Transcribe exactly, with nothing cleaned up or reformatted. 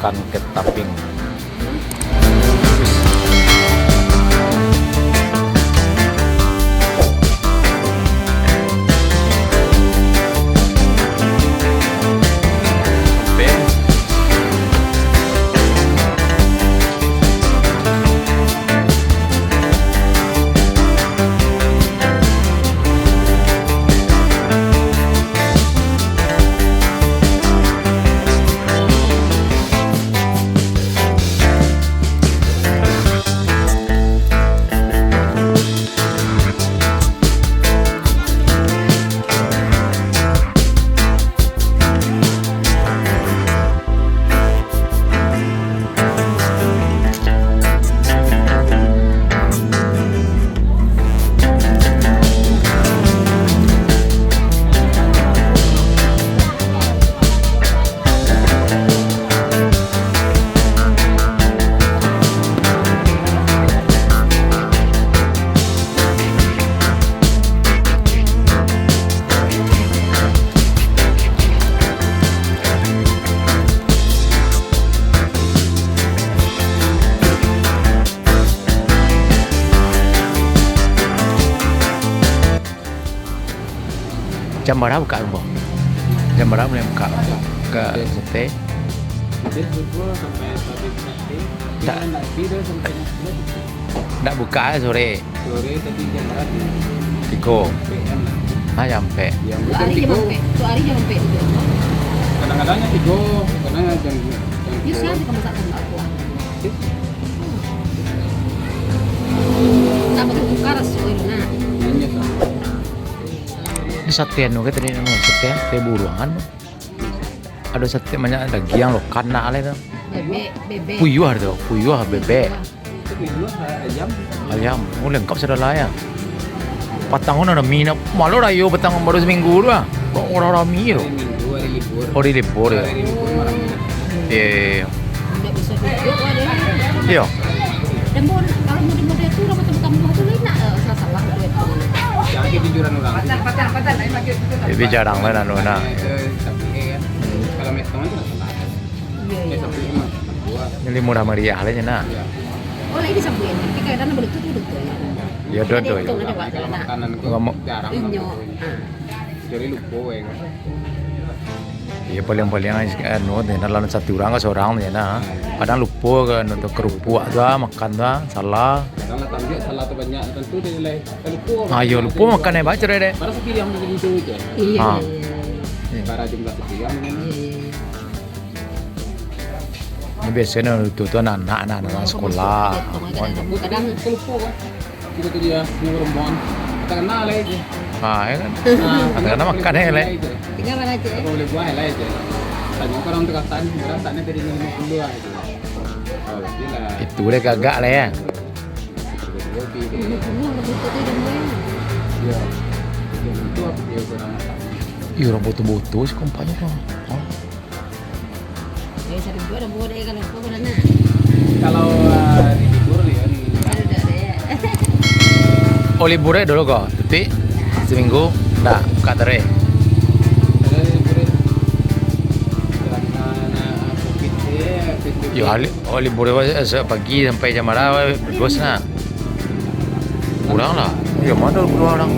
Tan Ketaping. Jam bara buka, Ambo? Jam bara mulai buka? Buka sate? Sate subuh sampai pagi sate. Tak. Ndak buka sore? Sore tadi jam bara? Tigo. Sampai jam. Ah, sampai. Jam Tu hari jam tigo. Sampai. Tu hari jam sampai tigo. Kadang-kadangnya tigo, kadang jam, jam Yo, tigo. Sekarang kita masak tambah kuah. Nak bertukar suai, nah. Ini sate anu ke tadi, anu, sate, sate buruangan. Ado sate banyak dagiang lo, kanak le tu. Bebek, bebek. Puyuah tu, puyuah bebek. Itu puyuah, ayam. Ayam, oh, lengkap sudah lah ya. Patang pun ado mi nak, malu rayo patang baru seminggu tu lah. Kok orang rami tu? Hari Minggu, hari libur. Oh, hari libur ya? Hari libur malam. Iya, iya, iya. Ndak bisa duduak lah dia. Iya. Dan pun, kalau muda-muda tu, orang betul-betul tu, lain nak, eh, salah-salah duit tu. Jangan ke pikiran orang. Patang, patang, patang, lain lagi tu. Tapi jarang lah, anu, nah. Itu, tapi, eh, kan. Kalau metong itu ndak salah. Iya, iya, iya. Ini murah meriah lah je, nah. Iya. Oh, lain disabuik. Tapi kadang-kadang betul tu, betul. Iya, ada, betul, ada, iya. Ada, ada. Kalau makanan tu jarang lah. Inyo. Ah. Jadi lupo, eh. Iya, paling-paling, anu, tu, nah, lawan satu urang ka surang tu, nah. Kadang lupo ka, anu, tu, kerupuak tu, ah, makan tu, ah, salah. Kadang lah tambiak salah tu banyak, tentu dia nilai. Lupo. Ah, iyo, lupo makan, eh, baca deh. Baru sepiring macam itu je. Iya, ah. Iya, iya. Bara jumlah sepiring. Iya, iya, iya. Ini biasanya tu, tu anak-anak, anak-anak sekolah. Kadang-kadang lupo kan. Kita tu dia, ni rombongan. Kita kenal lah itu. Ah, ya kan? Ah, kata-kata makan, eh, lah. Tinggal mana aja, eh? Kalau boleh buah, lah itu. Tanya orang tu kata ni, berapa ni tadi lima puluh lah itu. Oh, gila. Itu boleh gagak lah, ya. Lima puluh lah butuh tu, jam berapa? Ya. Jam itu aku dia kurang makan. Ih, orang butuh-butuh si kompaknya tu. Oh. Eh, satu dua dah buat deh kalau apa pun nak. Kalau, ah, hari libur ni kan. Ada dah deh. Oh, libur eh dulu kau, cuti seminggu, dah buka terus. Ada libur eh. Karena, ah, covid ni, eh, covid ni. Yo, hari, oh, libur eh, se-, pagi sampai jam berapa, bos nah? Kurang lah. Yo, mana kurang orang?